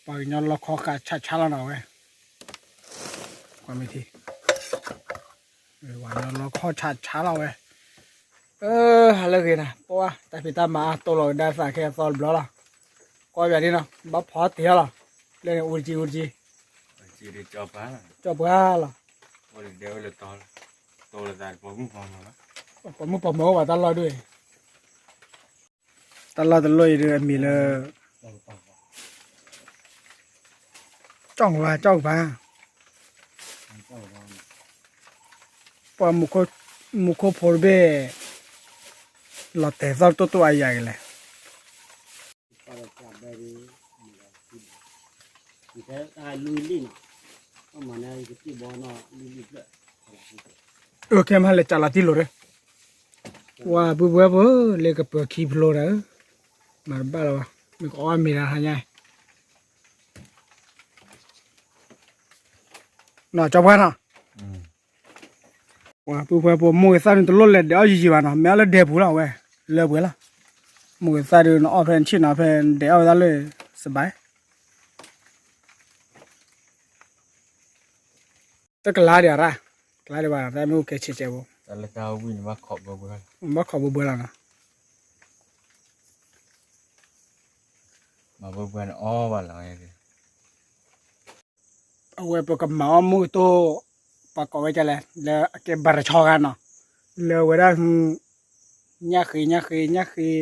ပှၤကညီလီခီဃာ်ဆးဆးလီၤနီၤဝဲ, ကွၢ်မ့ၢ်ထံ, ပှၤကညီလီခီဆးဆးလီၤဝဲ, ဟးလၢဂ့ၤနၤ ပှၤတၢ်ဖံးတၢ်မၤအတိၢ်လီၤကဒါသးခဲအသီတဘျီလီၤ, ကွၢ်ပၠးဒ်နီၤ ဘၣ်ဖီတ့ၢ်လီၤ, လၢန့ၣ်အူတကံအူတကံ, ကၠီပှၤလီၤ, ပိာ်မုၣ်ပိာ်မၢၤဘၣ်တၢ်လီၢ်ဒ်အံၤ တၢ်လီၢ်တလိၣ်အံၤဒ်အမံၤလၢ ကၠီၣ်ကပၤ ကၠီၣ်ကပၤ, ပှၤမူခိၣ်ဖိတဘ့ၣ် လီၤတဲာ်သီၣ်တိၢ်တိၢ်အါယၤကလဲၣ်, အခဲမဟါလဲၤကးလီၤတံၢ်လိာ်ဒီး, ဝါပုၢ်ပှၢ်ဖိလၢကပၢၤခံဖျိဒီး, မၤတဘၣ်လီၤဘၣ် မ့ၢ်ကအီၣ်မ့ၤလၢဟါညါ နီၤ ကၠီပှၤနီၤ, ပှၤပုၢ်ပှၢ်ဖိမိၢ်ဂ့ၤသၣ်န့ၣ် တလိၣ်လဲၤဒဲးအီၣ်ယံာ်ယံာ်ဘၣ်နီၤ မ့ၢ်အီၣ်လၢဒဲပူၤလီၤဝဲ, လၢပှဲၤလီၤ, မိၢ်ဂ့ၤသၣ်ဒုး နအီၣ်ဖဲနဆ့ၣ်နီၤဖဲနဒဲးအီၣ်ဝဲဒၣ်လၢ စဘၢၣ် တကလါဒံးရၣ်, ကလါဒံးဘၣ် တၢ်မ့ၢ်အိၣ်ကဲဆဲးဆဲးဖိ, ဘၣ်ခိးဘၢဘၢလီၤနီၤ, အဝဲပကမၤအီၣ်မုၢ်ကတိၢ်, ပှၤကိးဝဲဒ်လဲၣ် လၢအကဲဘၣ်တဆီဂၤနီၤ, လၢဝဲဒၣ် ညၣ်ဃ့ ညၣ်ဃ့ ညၣ်ဃ့,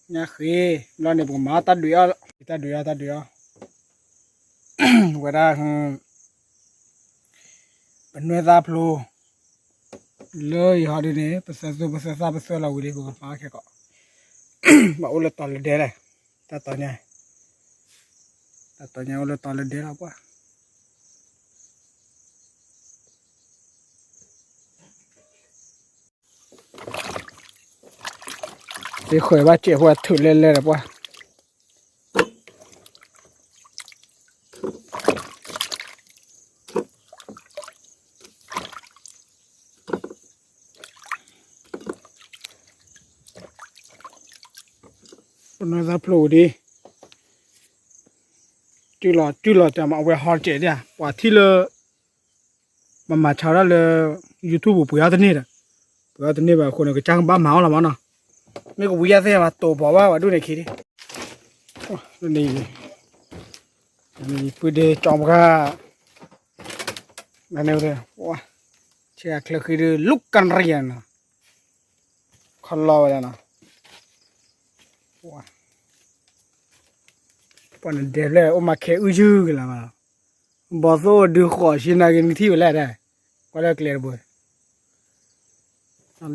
ညၣ်ဃ့, ဘျီန့ၣ် ပကမၤအီၣ်တၢ်ဒုးအီၣ်, တၢ်ဒုးအီၣ် တၢ်ဒုးအီၣ်, ဝဲဒၣ် ပနွဲၣ်သၣ်ဖျိ, လၢယဟီဒုန့ၣ် ပသၢသိပသၢသၣ်ပသွဲလီၤဝံၤလံ ပကမၤအီၣ်ခဲကီး, ဘၣ်အိၣ်လၢတီၤလၢဒဲလဲၣ်, တၢ်တီၤညါ, တၢ်တီၤညါအိၣ်လၢတီၤလၢဒဲလီၤပှၤ သ့ဃဲၤဘၣ်စဲးဖိအထုးလဲၣ်လဲၣ်ဒီးပှၤ, ပနွဲၣ်သၣ်ဖျိဝံၤဒံး, ကၠုၢ်လီၤ ကၠုၢ်လီၤတၢ်မၤအဝဲဟီတစဲးဒၣ် ပှၤထံၣ်လၢ မၤမၤဆါဒၣ်လၢ YouTube ပှ့ၤအီၣ်တန့ၢ်ဒီး, ပှ့ၤအီၣ်တန့ၢ်ဘၣ်အဃိန့ၣ် ကစၢ်ကဘၣ်မၤအီၣ်လီၤမးနီၤ, မ့ၢ်ကဝံၤယါသ့ၣ်မး တိာ်ပီၤဘၣ်ဝဲဒိၣ်န့ၣ်ခံဒံး, န့ၣ်, ပှ့ၤဒ့ကၠီပှၤ, နန့ၣ်, ဆဲးချၢဃံဒု လူကရံယၤနီၤ, ခီလီဝဲဒၣ်နီၤ, ပှၤနဒဲဖျၢၣ်အိၣ်မၤခဲအုၣ်ယုၢ်ကလါမးလီၤ, ဘီသိၣ်ဒုဃိးဆံနၤဂ့ၤနကထံၣ်ဝဲလဲၣ်ဒၣ်, ကွၢ်လၢကျဲတဘိ,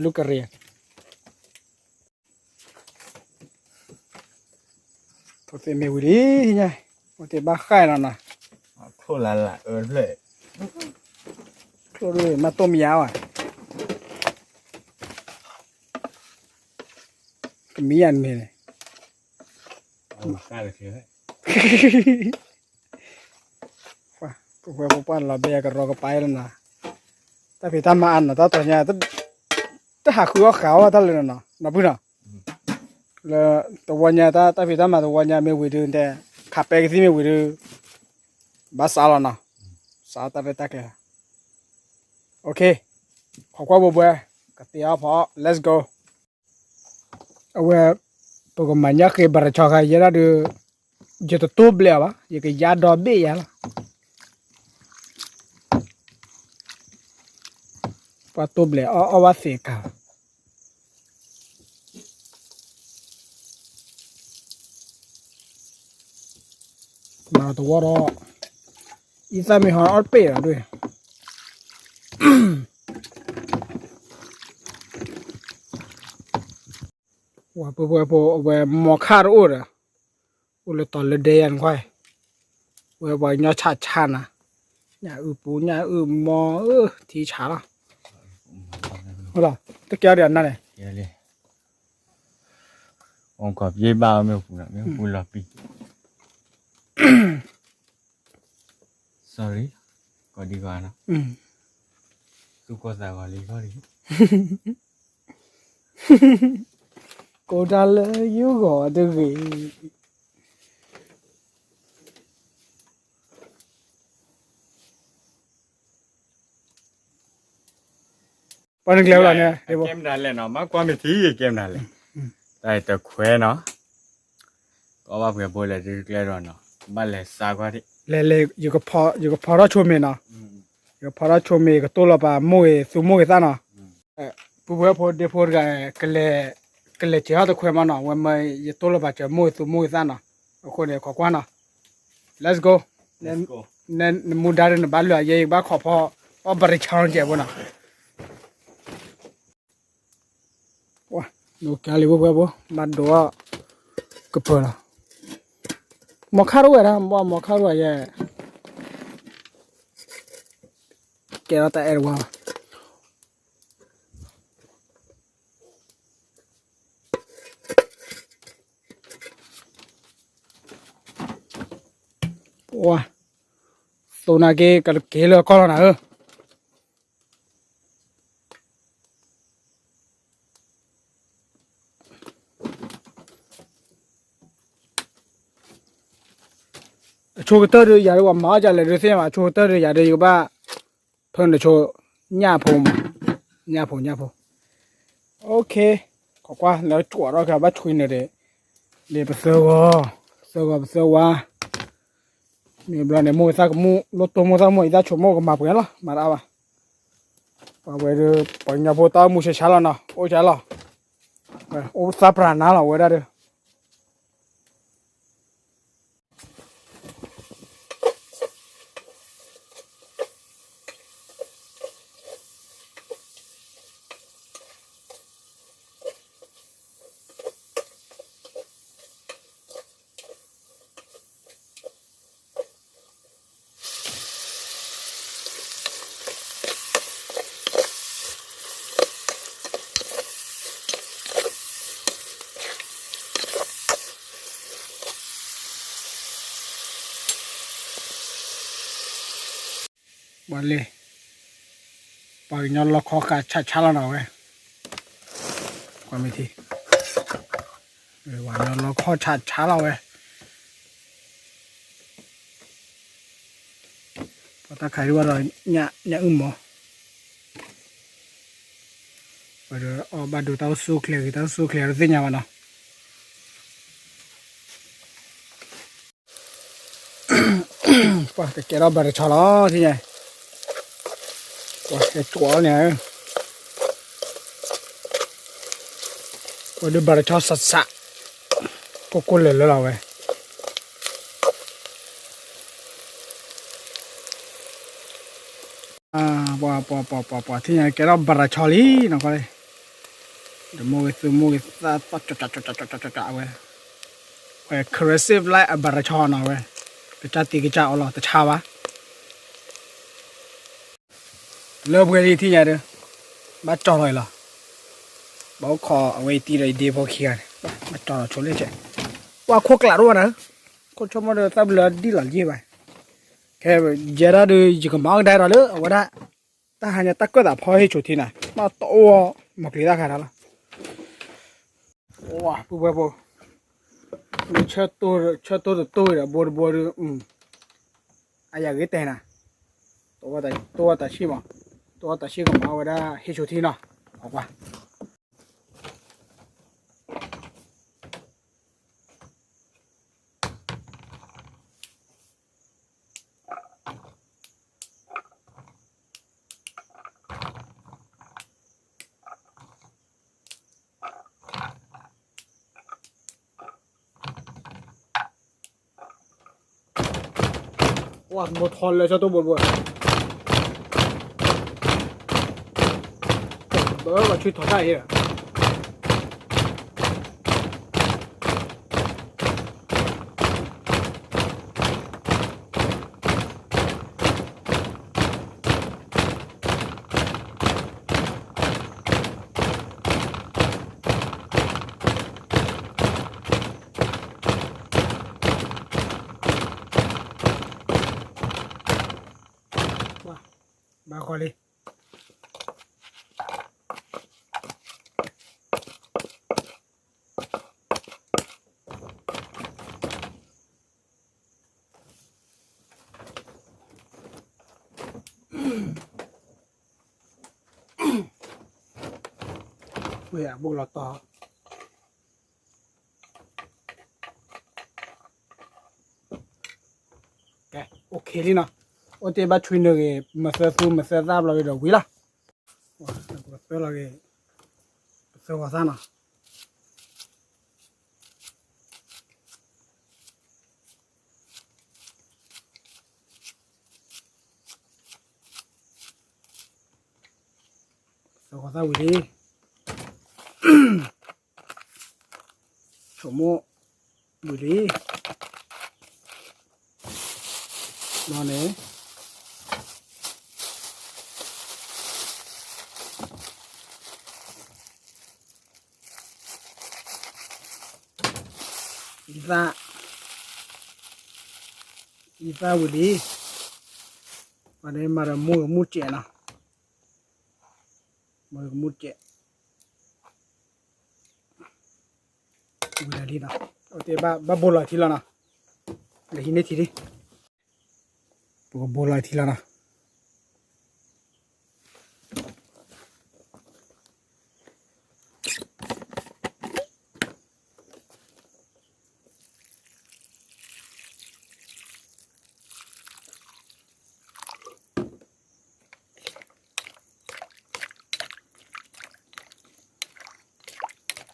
လူကရံယၤ ဖိသ့ၣ်မ့ၢ်ဝံၤလံ, ဖိသ့ၣ်ဘၣ်ဃၣ်လီၤနီၤ, ချိၣ်လၢ်လၢ်အၢဖျၢၣ်, ချိၣ်ဒုမၤတိၢ်မယါဘၣ်, ကမံယါန့ၣ်, ပဝဲဖိပှၢ်လီၤဘဲယကရီကပၤလီၤနီၤ, တၢ်ဖံးတၢ်မၤအါနီၤ တၢ်တီၤညါ, တၢ်ဟးဃုအီၣ်ဃာ်အီၣ်တၢ်လၢနီၤ နီၤဖုနီၤ, လၢတဝီညါတၢ် တၢ်ဖံးတၢ်မၤတဝီညါမ့ၢ်ဝံၤဒုတဲ, ခးပဲကသံၣ်မ့ၢ်ဝံၤဒု, ဘၣ်စးလီၤနီၤ, စးတၢ်ရဲၣ်တၢ်ကျဲၤ, OK, ခိးကွၢ်ဘိဘွဲ, ကတ့အီၣ်ဖီအီၣ် let's go. အဝဲ, ပကမၤညၣ်ဃ့ဘၣ်တဆီခါယဲဒၣ်ဒီး, ယတတိၢ်ဘျဲးအီၤဘၣ် ယကယါဒီဘ့ၣ်ယၤလီၤ, ပှၤတိၢ်ဘျဲးအီၣ်အီၣ်ဘၣ်သ့ကၤ မၤတဝီဒီး, အံသၣ်မ့ၢ်ဟီအီၣ်တပ့ၢ်လီၤဒၣ်, ဝဲပဝဲဖိအဝဲမီၤခၣ်တအိၣ်ဒီး, အိၣ်လၢတီၤလၢဒဲယၤနခွါ, ဝဲပှၤကညီဆးဆးနၤ, ညၣ်အုၣ်ပူၤညၣ်အုၣ်မီၤအၢထံဆးလီၤ, တကဲအီၤဒီးနၤန့ၣ်, အိၣ်ကီၢ်ပယီၤဘၣ်အီၤမ့ၢ်ပူၤနီၤ မ့ၢ်ပူၤလီၤပံၤ, sorry, ကီၢ်ဒံဂီၤနီၤ, သူၣ်ကီၢ်သးဂီၤလံခီလံ ကိးတၢ်လၢယဂီၢ်တဂ့ၤ, ပှၤနကျဲၤဝဲလီၤန့ၣ်, ကဲမတၤလဲၣ်နီၤ, မ့ၢ်ကွၢ်မ့ၢ်ထံကဲမတၤလဲၣ်, တၢ်တခွဲနီၤ, ကဘၣ်ပှဲၤဘိလဲၣ်ဒုးကျဲဒီးနီၤ, ဘၣ်လဲၤစါကွၢ်ဒံး, လဲၤလဲၤ, ယကဖီထီၣ်ဆိမ့ၤနီၤ, ယကဖီထီၣ်ဆိမ့ၤ ယကတိၢ်လီၤပာ်မိၢ်ဂ့ၤ သူမိၢ်ဂ့ၤသၣ်နီၤ, ပုၢ်ဝဲၢ်ဖိဒ့ဖိတဂၤ, ကလဲၤစဲးဟီၣ်တခွဲမးနီၤ, ဝဲမၢယတိၢ်လီၤပာ်စၢၤမိၢ်ဂ့ၤ သူမိၢ်ဂ့ၤသၣ်နီၤ, အဃိန့ၣ် ခိးကွၢ်နီၤ, let's go, နမူဒါဒ်နဘၣ်လုၢ်အယဲ ယကဘၣ်ခိးဖီ, အီၣ်ဘၣ်တဆါလီၤကဲဖိနီၤ နကလံၤဖိဖိဖိ ဘၣ်ဒိးကပၢၤလီၤ, မီၤခါတဝဲဒၣ် ဘၣ်မီၤခါတဝဲယဲ, ကဲထီၣ်တၢ်အဲၣ်တဝါ ဝါ, သိနာ်က့ ကက့ၤလၢကီၢ်လီၤနၤဧၢ, အဆိကတၢၢ်ဒီး ယၤဒီးပှၤမၤအီၣ်ကလဲၤဒုးသ့ၣ်ညါဘၣ်, အဆိကတၢၢ်ဒီး ယၤဒီးယကဘၣ် ဖၢနဆိ ညၣ်ဖိမး, ညၣ်ဖိ ညၣ်ဖိ, ခိးကွၢ် လၢကွၢ်ထီၣ်ကဘၣ်ဆွံနုာ်ဒီး, ဒီးပသၢဂီၤ, ပသၢဂီၤ ပသၢဝါ, မ့ၢ်ဘျီန့ၣ် မိၢ်သၣ်ကမူၣ် လိၣ်တိၢ်မိၢ်သၣ်မိၢ် ယသၣ်ဆိကမိၣ်ကမၤပှဲၤလီၤ မၤတအါဘၣ်, ပှၤဝဲဒီး ပှၤကညီဖိတၢ်အိၣ်မူဆဲးဆါလီၤနီၤ အိၣ်ဆါလီၤ, အိၣ်သၣ်ပြၢနါလီၤဝဲဒၣ်ဒီး ပှၤလ့, ပှၤကညီလီခီဃာ်ဆးဆါလီၤနီၤဝဲ, ကွၢ်မ့ၢ်ထံ, ပှၤကညီလီခီဆးဆါလီၤဝဲ, ပှၤတၢ်ခးဒံးဘၣ်ဒီး ညၣ်အုၣ်မး, ပှၤဒီးအီၣ်ဘၣ်ဒိတၢ်အိၣ်ဆူၣ်အိၣ်ချ့ဂ့ၤ တၢ်အိၣ်ဆူၣ်အိၣ်ချ့တသ့ၣ်ညါဘၣ်နီၤ ပှၤကကဲထီၣ်ဘၣ်တဆီလီၤ ထံၣ်ညါ, ပှၤကဲကွၢ်န့ၣ်, ပှၤဒုးဘၣ်တဆီစးစး, ကိၢ်ကိၢ်လၢာ်လၢာ်လီၤဝဲ ပှၤ ပှၤ ပှၤ ပှၤ ပှၤ ထံၣ်ညါကဲထီၣ်ဘၣ်တဆီလံနီၤ ကွၢ်လံ, ဒီးမိၢ်ဂ့ၤသူမိၢ်ဂ့ၤသၣ်သီၣ် ကၠီကၠီကၠီကၠီဝဲ, ဝဲ creative life အဘၣ်တဆီနီၤဝဲ, ကစၢ်တံကစၢ်အီၤလီၤ တဆါဘၣ် လၢပှဲၤလံထံၣ်ညါဒီး, ဘၣ်ကၠီလီၤအံၤလီၤ, ဘၣ်အိၣ်ခိးအဝဲအံၤတံၢ်ဒီးအံၤဒ့ဖိခံဂၤန့ၣ်, ဘၣ်ကၠီလီၤဆိလ့ၣ်ကဲ, ပှၤခိၣ်ကျးတအိၣ်ဘၣ်နၤ, ခိၣ်ဆိကမိၣ်ဒီးသၣ်ဘျၢဒံၣ်လီၤယ့ၢ်ဘၣ်, ခဲယဲဒၣ်ဒီး ယကမၤအီၣ်ကဒါဒီးလၢအဝဲဒၣ်, တၢ်ဟါညါတၢ်ကွဲးသးဖီဟ့ၣ်ဆိထံနၤ, မ့ၢ်တအိၣ်မၤကျံၤတၢ်ခါတၢ်လီၤ ဝါ ပုၢ်ဝဲၢ်ဖိ, မ့ၢ်ဆၢတိၢ်တတိၢ်ဒီး ဘိတဘိဒီး, အယၤဂ့ၤတဲနၤ, တိၢ်ဝဲတၢ်ဆံၣ်မး, တိၢ်ဝဲတၢ်ဆံၣ်ကမၤဝဲဒၣ်ဟ့ၣ်ဆိထံနီၤ, အကွၢ် ဝါ မိၢ်ထီၣ်လၢဆၢတိၢ်ဘိတဘိ, ဘၣ်ဘၣ်ဆူထီၣ်တၢ်အံၤ ဘၣ်ဃီလံ, ဘိၣ်လီၤတီၢ် ကဲ OK လံနီၤ, အိၣ်တ့ၢ်ဘၣ်ဆွံနုာ်ဂ့ၤ မၤသၢသူမၤသၢသၣ်ဘျီဂ့ၤဒီးဝံၤလီၤ, ပသၢလီၤဂ့ၤ ပသၢဂီၤသၣ်နီၤ သၢဂီၤသၣ်ဝံၤလံ, ဆိမိၣ်ဝံၤလံ, ဘျီန့ၣ် အံသၣ်, အံသၣ်ဝံၤလံ, ဘၣ်န့ၣ်မၤဒီးမူကမူၣ်စဲးနီၤ, မူကမူၣ်စဲး ဝံၤလံနီၤ, အဝဲသ့ၣ်ဘၣ်ဘိလီၤထံလီၤနီၤ, လၢဟံးန့ၢ်ထံလံ, ပကဘိလီၤထံလီၤနီၤ.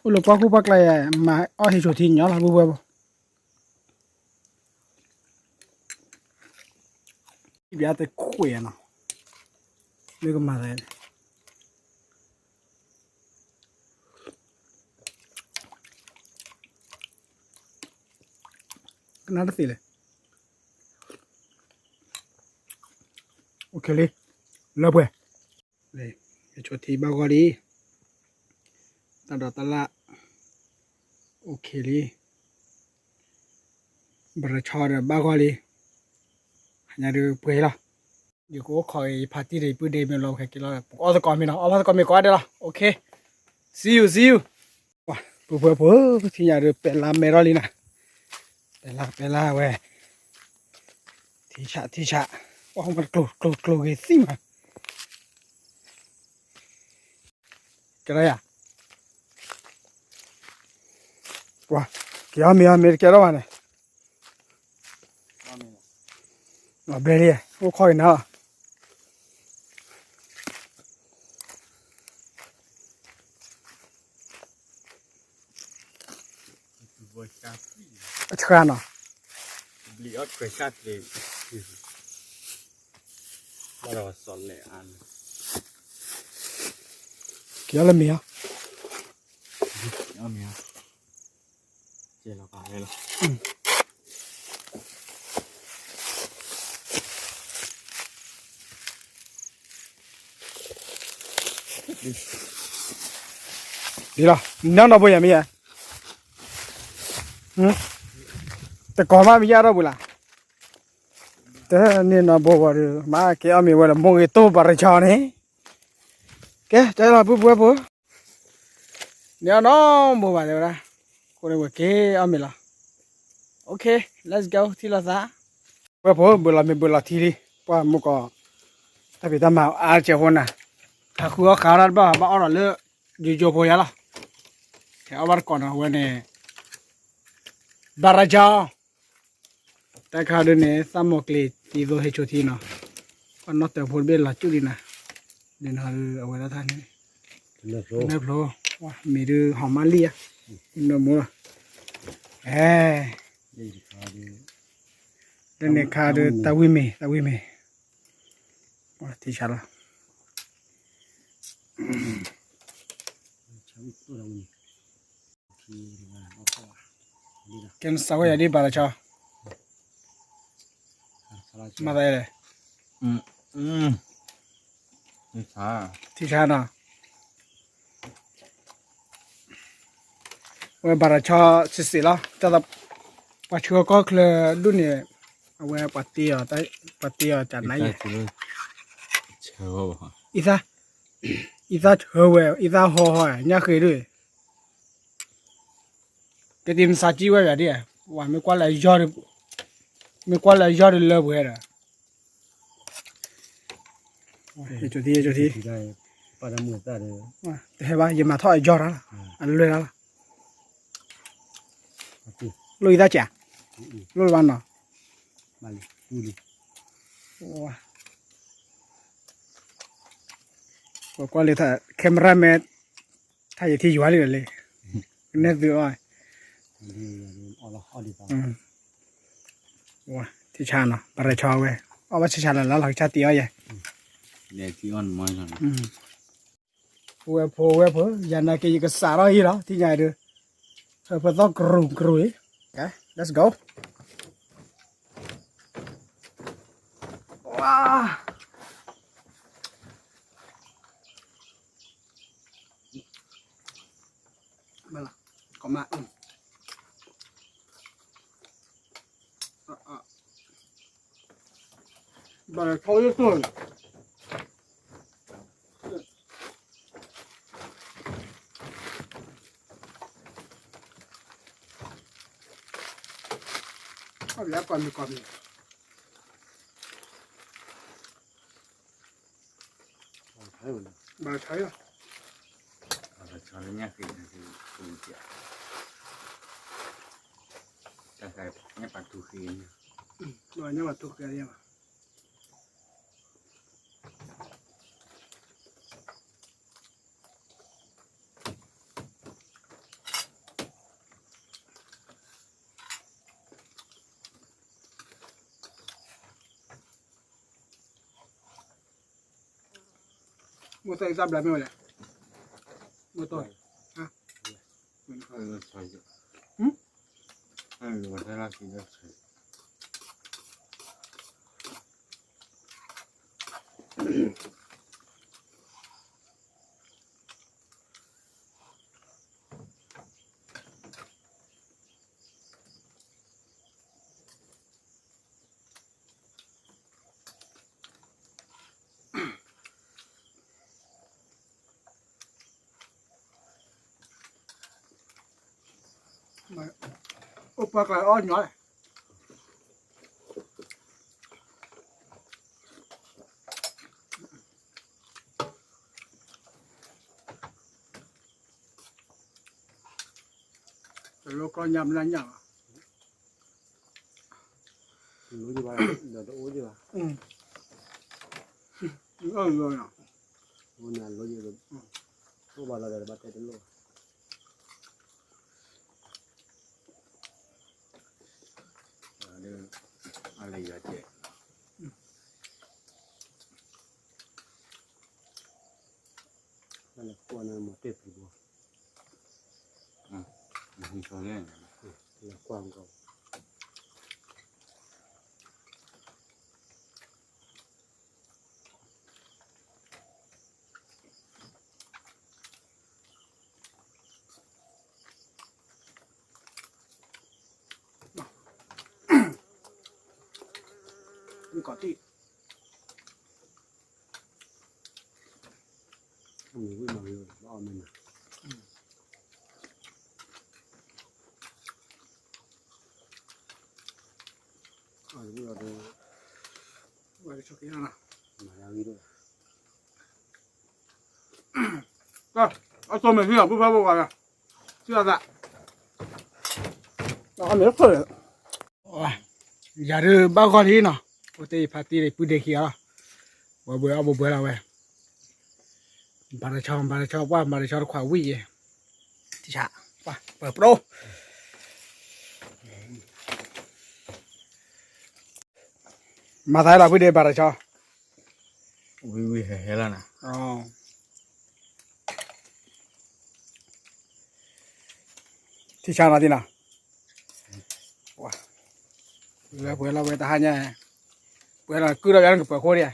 အိၣ်လၢပှၢ်ခိၣ်ပှၢ်ကျါယဲ မၤအီၣ်ဟ့ၣ်ဆိၣ်ထံညီလီၤ ပုၢ်ဝဲၢ်ဖိ, ဘၣ်တခွဲးနီၤ, မ့ၢ်ကမၤသး ကနၣ်တသ့လဲၣ်, OK လံ, လၢပှဲၤ, ဟ့ၣ်ဆိၣ်ထံဘၣ်ဂီၢ်လံ, တၢ်ဒိးတၢ်လၣ်, OK လံ, ဘၣ်ရဆီဒီးဘၣ်ဂီၢ်လံ, ဟါညါဒုးပှဲၤလီၤ, ယကအိၣ်ခိးအံၤ ယဖါတံၢ်ဒီးယပုၢ်ဒ့မ့ၢ်လီၤ ခဲက့ၤလီၤ ပကအီၣ်သကိးမ့ၢ်နီၤ အီၣ်ဖးသကိးမ့ၢ်ကိးဂၤဒဲးလီၤ, OK, see you, see you, ပှၤ ပုၢ်ဖိဖိ ထံၣ်ညါဒုး ပဲာ်လါမဲထီၣ်လံနၤ, ပဲာ်လါ ပဲာ်လါဝဲ, ထံဆး ထံဆး, ပှၤ ကျိၤ ကျိၤ ကျိၤဂ့ၤသံမး, ကဲလီၤယၤ, ပှၤ က့ၤအီၣ်မ့ၤအီၣ်မ့ၤတကဲထီၣ်ဘၣ်န့ၣ် ဘျဲၣ်လံ, အိၣ်ခိးက့ၤနၤလီၤ, အဆှါနီၤ, က့ၤအီၣ်လၢမ့ၤအီၤ, ဒ်လီၤ, နနီၢ်ဘိယၤမ့ၢ်ဧါ, တကိးမးမ့ၢ်ယၢ်ထီၣ်ပူၤလၢ်, တန့ၢ်နီၢ်ဘိဝဲဒီး မ့ၢ်က့ၤအီၣ်မ့ၤဝဲလၢမိၢ်ဂ့ၤတိၢ်ဘၣ်ရဆီန့ၣ်, ကဲ တဲလီၤပုၢ်ပုၢ်ဝဲၢ်ဖိ န့ၢ်အီၣ်နီၢ်ဘိဘၣ်တဲဝဲဒၣ်, အဃိန့ၣ်ဝဲက့ၤအီၣ်မ့ၤလီၤ, OK, let's go ထံၣ်လိာ်သး, ဝဲၢ်ဖိ ဘၢၣ်လီၤမ့ၤဘၢၣ်လီၤထံလံ, ပှၤမုၢ်ကီး, တၢ်ဖံးတၢ်မၤအါတက့ၢ်အဃိန့ၣ်, ဟးဃုအီၣ်ဃာ်တၢ်တဘၣ် ဘၣ်အီၣ်ဒီးလၢ ယိယိဖိယါလီၤ, ထဲအီၣ်ဘၣ်တကိးနီၤ အဝဲန့ၣ်, ဘၣ်ရဆီ တၢ်ခါဒုးန့ၣ် သၣ်မီၤကျ့ၤ တံၤသိဟ့ၣ်ဆိထံနီၤ, ပှၤနီၢ်တၢၤဖိတဘ့ၣ်လီၤကၠူၣ်လံနၤ, ဒ်န့ၣ်အဝဲဒၣ်တၢ်န့ၣ်, နၢဖျိ, မ့ၢ်ဒုးဟီၣ်မးလံဧါ, နၢမူလီၤ, အဲ, လၢန့ၣ်ခါဒုး တၢ်ဝံၣ်မ့ၤ တၢ်ဝံၣ်မ့ၤ, ထံဆးလီၤ ကဲနစးဝဲယၤဒ်ဘၣ်တဆီ, မၤသးလဲၣ်, ထံဆးနီၤ, ဝဲဘၣ်တဆီစ့ၢ်စ့ၢ်လီၤ, ပှၤဆှၢကီၢ်ချၢဒူၣ်န့ၣ်, အဝဲပှၤတ့အီၤ, ပှၤတ့အီၤတနၤအံၤ, အံသၣ်ဆၢဝဲ, အံသၣ်ဟီဟီ, ညၣ်ဃ့ဒ် ကဲတံၤနစးကံဝဲယၤဒ်, ဝဲမ့ၢ်ကွၢ်လၢယီၢ်ဒီး, မ့ၢ်ကွၢ်လၢယီၢ်ဒီးလၢပှဲၤဒီး, ကၠိထံ ကၠိထံ, တဟဲဘၣ် ယမၤထီၣ်အယီၤတၢ်လီၤ, အလွဲၢ်တၢ်လီၤ, လိၣ်ယသးကး, လိၣ်လၢၤဘၣ်နီၤ, ပကွၢ်လၢ camera man ထါယထံယွၤလံဒီးလံ, ကနဲၣ်သုအီၤ, ထံဆါနီၤ ဘၣ်ရၤဆီဝဲ, အီၣ်ဘၣ်ဆံးဆါလၢ်လၢ်လီၤ ကဆါတံၢ်အီၣ်ယဲ, ဝဲဖိဝဲဖိ ယၤနာ်က့ၤယကစးထီၣ်အံၤလီၤ ထံၣ်ညါဒုး, ဖဲဖဲသီၣ်ကရူၢ်ကရူၢ်အံၤ, let's go. ဝါ မ့ၢ်လီၤ, ကမၣ်, ဘၣ်လီၤဆီယိၣ်တိၢ်, အဘၣ်ကီၢ်မံၤကီၢ်မံၤ, ဘၣ်လီၤဆီယိၣ်, ဘၣ်လီၤဆီလၢညါဃ့, တၢ်ညါပှၤထူဃ့, ညါပှၤထူဃ့ညါဘၣ်. မိၢ်သၢ်အံၤသၣ်ဘျါမ့ၢ်ဝဲလဲၣ်, မိၢ်သၢ်, အိၣ်ပှၤကျါအီၣ်ညီ, တလိၣ်ကီၢ်ညါမနုၤညါဘၣ်, လိၣ်ယဘၣ်, ဒီးတအိၣ်ယဘၣ်, အၢၣ်လီၤနီၤ, အိၣ်နၤလိၣ်ယ, အိၣ်ဘၣ်လီၤဒီးဘၣ်တဲတလိၣ်ဘၣ်. အလဲၤယွၤကဲး, လဲၤကွၢ်နၤမၤတ့ၢ်ပူၤဘၣ်, လဲၤကွၢ်ကီး. မ့ၢ်ကီးတံၢ်, မ့ၢ်ဝံၤမၤဝံၤဘၣ်အီၣ်မ့ၢ်နၤ, အဝံၤဒီး, ဝဲကဆီက့ၤနၤ, မၤဝံၤဒီး အစိမ့ၢ်ဟံၣ်အီၤ ပူၤဖးပူၤဂၤလီၤ, စံၣ်အသး, အမ့ၢ်ခိၣ်လၢ, ယၤဒုးဘၣ်ဂီၢ်လံနီၤ, အိၣ်တ့ၢ်ယဖါတံၢ်ဒီးပုၢ်ဒ့ခံဂၤလီၤ, ဘှဲဘှဲအီၣ်ဘှဲဘှဲလီၤဝဲ, ဘၣ်တဆီ ဘၣ်တဆီ ပှၢ်ဘၣ်တဆီတခွးဝံၣ်ယဲ, ထံဆါ, ပှၢ်ပၢပျိ မၤသးဟဲလီၤဖုဒ့ဘၣ်တဆီ, ဝံၤဝံၤဟဲဟဲလီၤနၤ, ထံဆါနီၤသံနီၤ, လၢပှဲၤလီၤဝဲတဟါညါ, ပှဲၤလီၤကုၢ်ထီၣ်ယါန့ၣ်ကပၢၤခိၣ်ဒံး,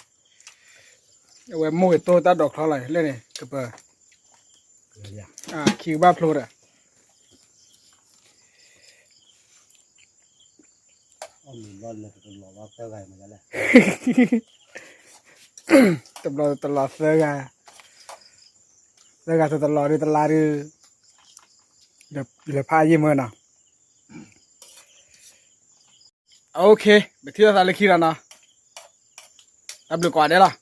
အဝဲမိၢ်ဂ့ၤတိၢ်တၢ်ဒိးချီလီၤလၢန့ၣ် ကပၢၤ, ခံကဘၣ်ဖျိဒီး တဘျီတလီၤသၢဂၤ, သၢဂၤတလီၤဒုးတလါဒုး, လဲၤဖးယံာ်မုၢ်နီၤ, OK ပထံၣ်လိာ်သးလၢခံလီၤနီၤ, တၢ်ဘျုးကိးဂၤဒဲးလီၤ.